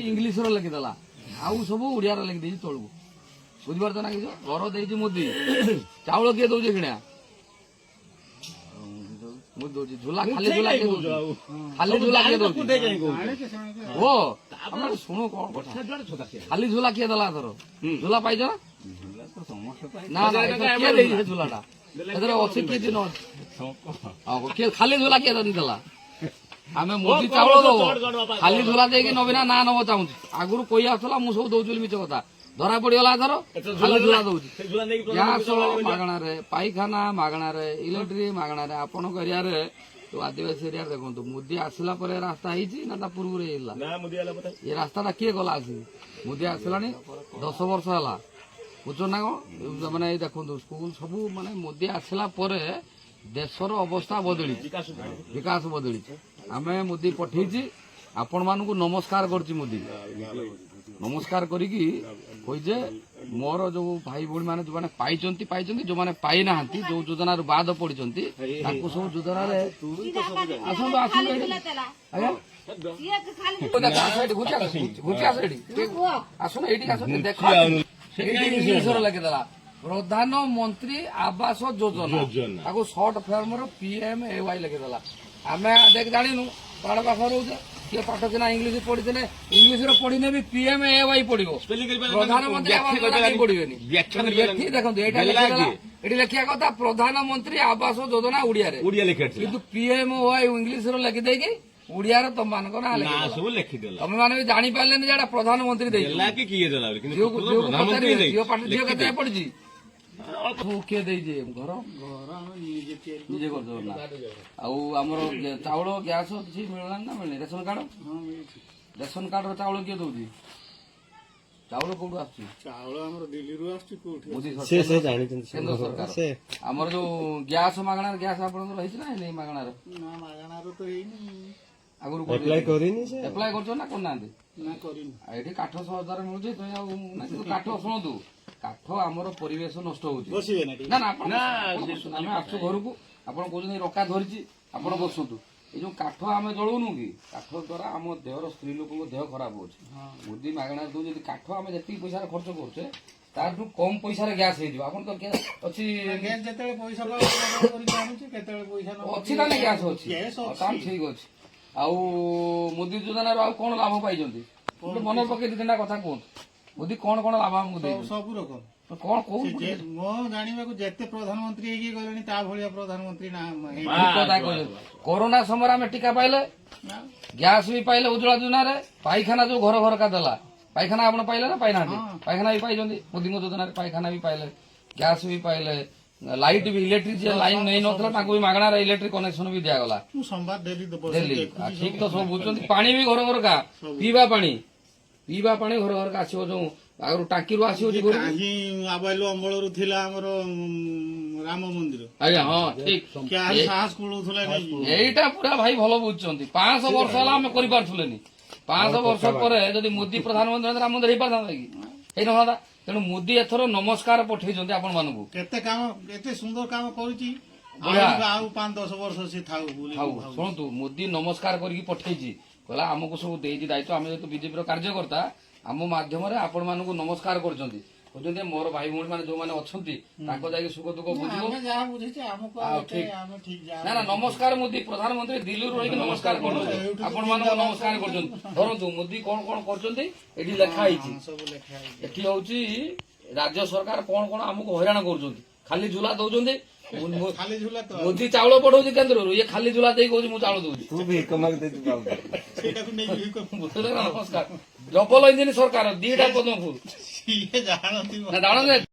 ଇଂଲିଶର ଲେଖିଦେଲା, ଆଉ ସବୁ ଓଡିଆର ଲେଖିଦେଇଛି ତଳକୁ। ବୁଝିପାରୁଛ ନା କିଛି? ଘର ଦେଇଛି ମୋଦି, ଚାଉଳ କିଏ ଦଉଛି କିଣା? ମୁଁ ଦଉଛି। ଝୁଲା, ଖାଲି ଝୁଲା କିଏ ଦଉଛି? ଖାଲି ଝୁଲା କିଏ ଦଉଛି? ଓ ଆମେ ଶୁଣୁ କଣ କଥା। ଖାଲି ଝୁଲା କିଏ ଦେଲା ଏଥର? ଝୁଲା ପାଇଛ ନା? ନା, ଏଥର କିଏ ଦେଇଛି ସେ ଝୁଲାଟା? ଏଥର ଅଛି କିଏ ଦିନ? ହଁ, କିଏ ଖାଲି ଝୁଲା କିଏ ଦେଲା? ଆମେ ମୋଦି ଚାଉଳ ଦବ, ଖାଲି ଝୁଲା ଦେଇକି ନବୀନା ନା ନବ ଚାହୁଁଛି। ଆଗରୁ କହି ଆସୁଥିଲା ମୁଁ ସବୁ ଦଉଛି ବୋଲି, ମିଛ କଥା ଧରା ପଡିଗଲା। ଏଥର ଖାଲି ଝୁଲା ଦଉଛି। ଗ୍ୟାସ ମାଗଣାରେ, ପାଇଖାନା ମାଗଣାରେ, ଇଲେକ୍ଟ୍ରିକ ମାଗଣାରେ। ଆପଣଙ୍କ ଏରିଆରେ, ଯୋଉ ଆଦିବାସୀ ଏରିଆରେ ଦେଖନ୍ତୁ, ମୋଦି ଆସିଲା ପରେ ରାସ୍ତା ହେଇଛି ନା ତା ପୂର୍ବରୁ ହେଇଥିଲା ଏ ରାସ୍ତାଟା? କିଏ ଗଲା ଆସିକି? ମୋଦି ଆସିଲାଣି 10 ବର୍ଷ ହେଲା, ବୁଝୁଛ ନା କଣ? ମାନେ ଏଇ ଦେଖନ୍ତୁ, ସ୍କୁଲ ସବୁ, ମାନେ ମୋଦି ଆସିଲା ପରେ ଦେଶର ଅବସ୍ଥା ବଦଳିଛି, ବିକାଶ ବଦଳିଛି। ଆମେ ମୋଦି ପଠେଇଛି, ଆପଣମାନଙ୍କୁ ନମସ୍କାର କରୁଛି। ମୋଦି ନମସ୍କାର କରିକି କହିছে, ମୋର ଯୋଉ ଭାଇ ଭଉଣୀ ମାନେ ଯୋଉମାନେ ପାଇଛନ୍ତି ପାଇଛନ୍ତି, ଯୋଉମାନେ ପାଇନାହାନ୍ତି, ଯୋଉ ଯୋଜନାରୁ ବାଦ ପଡିଛନ୍ତି, ତାଙ୍କୁ ସବୁ ଯୋଜନାରେ ଆସନ୍ତୁ, ଆସନ୍ତୁ ଏଇଠି। ଆଜ୍ଞା, ଦେଖ, ଆସ ଏଇଠି, ଘୁଞ୍ଚି ଆସ, ଘୁଞ୍ଚି ଆସ ଏଇଠି। ଆସୁନ, ଏଇଠି ଆସ, ଦେଖ। ଏଇଠି ଇଂଲିଶର ଲେଖିଦେଲା ପ୍ରଧାନମନ୍ତ୍ରୀ ଆବାସ ଯୋଜନା, ତାକୁ ସର୍ଟ ଫର୍ମର ପିଏମ ଏ ୱାଇ ଲେଖିଦେଲା। ଆମେ ଦେଖ ଜାଣିନୁ, ପାହାଡ ପାଖ ରହୁଛେ। କିଏ ପାଠ ସିନା ଇଂଲିଶ ପଢିଥିଲେ, ଇଂଲିଶରେ ପଢିନେ ବି ପିଏମ ଏ ୱାଇ ପଢିବ, ପ୍ରଧାନମନ୍ତ୍ରୀ ଆବାସ ଯୋଜନା କେହି ପଢିବେନି। ଏଠି ଦେଖନ୍ତୁ, ଏଇଟା ଲେଖିଦେଲା। ଏଠି ଲେଖିବା କଥା ପ୍ରଧାନମନ୍ତ୍ରୀ ଆବାସ ଯୋଜନା ଓଡିଆରେ। ଓଡିଆ ଲେଖିଥିଲା। କିନ୍ତୁ ପିଏମ ୱାଇ ଇଂଲିଶର ଲେଖିଦେଇକି ଓଡିଆର ତମମାନଙ୍କ ନାଁ ନା ଲେଖିଦେଲା। ସବୁ ଲେଖିଦେଲା। ତମେ ମାନେ ବି ଜାଣିପାରିଲେନି ଯେ ଏଟା ପ୍ରଧାନମନ୍ତ୍ରୀ ଦେଇଛି। ଦେଲା କି କିଏ ଦେଲା ବୋଲି, କିନ୍ତୁ ଝିଅକୁ ଝିଅକୁ ପ୍ରଧାନମନ୍ତ୍ରୀ ପଚାରିବେ। ଦେଇଛି। ଝିଅ ପାଠ, ଝିଅ କେତେ ପଢିଛି? ସବୁ କିଏ ଦେଇଛି ଘର? ଘର ଆମେ ନିଜେ ତିଆରି। ନିଜେ କରୁଛ ନା? ଆଉ ଆମର ଚାଉଳ, ଗ୍ୟାସ କିଛି ମିଳିଲାନି ନା ମିଳିନି? Ration card? ହଁ, ମିଳିଛି। ରେସନ କାର୍ଡର ଚାଉଳ କିଏ ଦଉଛି? ଚାଉଳ କୋଉଠୁ ଆସୁଛି? ଚାଉଳ ଆମର ଦିଲ୍ଲୀରୁ ଆସୁଛି, କୋଉଠି? ମୋଦି ସେ ସରକାର, ସେ ଜାଣିଛନ୍ତି। କେନ୍ଦ୍ର ସରକାର। ସେ ଆମର ଯୋଉ ଗ୍ୟାସ, ମାଗଣାରେ ଗ୍ୟାସ ଆପଣଙ୍କର ହେଇଛି ନା ହେଇନି ମାଗଣାରେ? ନା, ମାଗଣାର ତ ହେଇନି। ଆଗରୁ ଆପ୍ଲାଏ କରିନି ସେ। ଆପ୍ଲାଏ କରୁଛ ନା କରୁନାହାନ୍ତି? ନା, କରିନି। ଆଉ ଏଠି କାଠ ସହଜରେ ମିଳୁଛି ତ। ଆଉ ନା, କିନ୍ତୁ କାଠ, ଶୁଣନ୍ତୁ, କାଠ ଆମର ପରିବେଶ ନଷ୍ଟ ହଉଛି। ବସିବେ ନା ଟିକେ? ନା ନା, ଆପଣ ବସନ୍ତୁ, ଆପଣ ବସନ୍ତୁ। ଆମେ ଆସୁଛୁ ଘରକୁ, ଆପଣ କହୁଛନ୍ତି ରକା ଧରିଛି, ଆପଣ ବସନ୍ତୁ। ଏଇ ଯୋଉ କାଠ ଆମେ ଜଳଉନୁ କି, କାଠ ଦ୍ୱାରା ଆମ ଦେହର, ସ୍ତ୍ରୀ ଲୋକଙ୍କ ଦେହ ଖରାପ ହଉଛି। ମୋଦି ମାଗଣାରେ ଦଉଛି। ଯଦି କାଠ ଆମେ ଯେତିକି ପଇସାରେ ଖର୍ଚ୍ଚ କରୁଛେ, ତାଠୁ କମ ପଇସାରେ ଗ୍ୟାସ ହେଇଯିବ। ଆପଣ ତ ଗ୍ୟାସ ଅଛି? ଗ୍ୟାସ ଯେତେବେଳେ ପଇସା ପାଉ ଅର୍ଡର କରିକି ଆଣୁଛି, କେତେବେଳେ ପଇସା ନ ଅଛି ନା ନାଇଁ? ଗ୍ୟାସ ଅଛି? ଗ୍ୟାସ ଆଉ ଅଛି। ତାହେଲେ ଠିକ ଅଛି। ଆଉ ମୋଦି ଯୋଜନାରୁ ଆଉ କଣ ଲାଭ ପାଇଛନ୍ତି? ଗୋଟେ ମନେ ପକେଇ ଦି ତିନିଟା କଥା କୁହନ୍ତୁ। ମୋଦି କଣ କଣ ଲାଭ ଆମକୁ ଦେଇଛନ୍ତି? ସବୁ ରକମ। କଣ କୋଉ? ସେ ମୋ ଜାଣିବାକୁ ଯେତେ ପ୍ରଧାନମନ୍ତ୍ରୀ ହେଇକି ଗଲେଣି, ତା ଭଳିଆ ପ୍ରଧାନମନ୍ତ୍ରୀ ନା ହେଇନି। ଠିକ କଥା କହିଛନ୍ତି। କରୋନା ସମୟରେ ଆମେ ଟୀକା ପାଇଲେ। ନା। ଗ୍ୟାସ ବି ପାଇଲେ ଉଜ୍ଜଳା ଯୋଜନାରେ। ପାଇଖାନା ଯୋଉ ଘର ଘରକା ଦେଲା, ପାଇଖାନା ଆପଣ ପାଇଲେ ନା ପାଇନାହାନ୍ତି? ପାଇଖାନା ବି ପାଇଛନ୍ତି ମୋଦିଙ୍କ ଯୋଜନାରେ। ପାଇଖାନା ବି ପାଇଲେ, ଗ୍ୟାସ ବି ପାଇଲେ, ଲାଇଟ୍ ବି, ଇଲେକ୍ଟ୍ରିକ ଯିଏ ଲାଇନ୍ ନେଇ ନଥିଲା, ତାଙ୍କୁ ବି ମାଗଣାରେ ଇଲେକ୍ଟ୍ରିକ କନେକ୍ସନ ବି ଦିଆଗଲା। ମୁଁ ସମ୍ବାଦ ଡେଲି ବସି ଦେଲି ଦେଖୁଛି। ଠିକ ତ ସବୁ ବୁଝୁଛନ୍ତି। ପାଣି ବି ଘର ଘରକା, ପିଇବା ପାଣି, ପିଇବା ପାଣି ଘର ଘରକା ଆସିବ। ଯୋଉ ଆଗରୁ ଟାଙ୍କିରୁ ଆସିବ ଘରକୁ। କାହିଁ ଆବାଇଲୁ ଅମଳରୁ ଥିଲା ଆମର ରାମ ମନ୍ଦିର। ଆଜ୍ଞା, ହଁ, ଠିକ। କାହାର ସାହସ କୁଳଉଥିଲା ନେଇକି। ଏଇଟା ପୁରା ଭାଇ ଭଲ ବୁଝୁଛନ୍ତି। 500 ବର୍ଷ ହେଲା ଆମେ କରିପାରୁଥିଲେନି। 500 ବର୍ଷ ପରେ ଯଦି ମୋଦି ପ୍ରଧାନମନ୍ତ୍ରୀ ହୁଅନ୍ତେ, ରାମ ମନ୍ଦିର ହେଇପାରିଥାନ୍ତା କି? ହେଇନଥାନ୍ତା। ତେଣୁ ମୋଦି ଏଥର ନମସ୍କାର ପଠେଇଛନ୍ତି ଆପଣ ମାନଙ୍କୁ। କେତେ କାମ, କେତେ ସୁନ୍ଦର କାମ କରୁଛି। ବଢିଆ। ଆଉ 5-10 ବର୍ଷ ସେ ଥାଉ ବୋଲି ଥାଉ। ମୁଁ ଭାବୁଛି। ଶୁଣନ୍ତୁ, ମୋଦି ନମସ୍କାର କରିକି ପଠେଇଛି। କହିଲା ଆମକୁ ସବୁ ଦେଇଛି ଦାୟିତ୍ୱ, ଆମେ ଯେହେତୁ ବିଜେପିର କାର୍ଯ୍ୟକର୍ତ୍ତା, ଆମ ମାଧ୍ୟମରେ ଆପଣ ମାନଙ୍କୁ ନମସ୍କାର କରୁଛନ୍ତି। କହୁଛନ୍ତି ମୋର ଭାଇ ଭଉଣୀ ମାନେ ଯୋଉମାନେ ଅଛନ୍ତି, ତାଙ୍କ ଯାଇକି ସୁଖ ଦୁଃଖ ବୁଝିବ। ଆମେ ଯାହା ବୁଝିଛେ, ଆମକୁ ଆଉ ଆଉ ଏତେ ଠିକ। ଆମେ ଠିକ ଯାହା ନା ନା, ନମସ୍କାର। ମୋଦି ପ୍ରଧାନମନ୍ତ୍ରୀ ଦିଲ୍ଲୀରୁ ରହିକି ନମସ୍କାର କରୁଛନ୍ତି, ଏଇଠୁ ତ ଆପଣ ମାନଙ୍କୁ ନମସ୍କାର କରୁଛନ୍ତି। ଧରନ୍ତୁ, ମୋଦି କଣ କଣ କରୁଛନ୍ତି ଏଠି ଲେଖା ହେଇଛି। ହଁ, ସବୁ ଲେଖା ହେଇଛି। ଏଠି ହଉଛି ରାଜ୍ୟ ସରକାର କଣ କଣ ଆମକୁ ହଇରାଣ କରୁଛନ୍ତି। ଖାଲି ଝୁଲା ଦଉଛନ୍ତି। ଖାଲି ଝୁଲା ତ ମୋଦି ଚାଉଳ ପଠଉଛି କେନ୍ଦ୍ରରୁ, ଇଏ ଖାଲି ଝୁଲା ଦେଇ କହୁଛି ମୁଁ ଚାଉଳ ଦଉଛି। ତୁ ଭିକ ମାଗି ଦେଇଛୁ ବାବୁ। ସେଇଟାକୁ ନେଇକି ବୁଝିଲେ ନା? ନମସ୍କାର। ଡବଲ ଇଞ୍ଜିନ ସରକାର, ଦିଟା ପଦ୍ମଫୁଲ। ସିଏ ଜାଣନ୍ତି। ନା, ଜାଣନ୍ତି।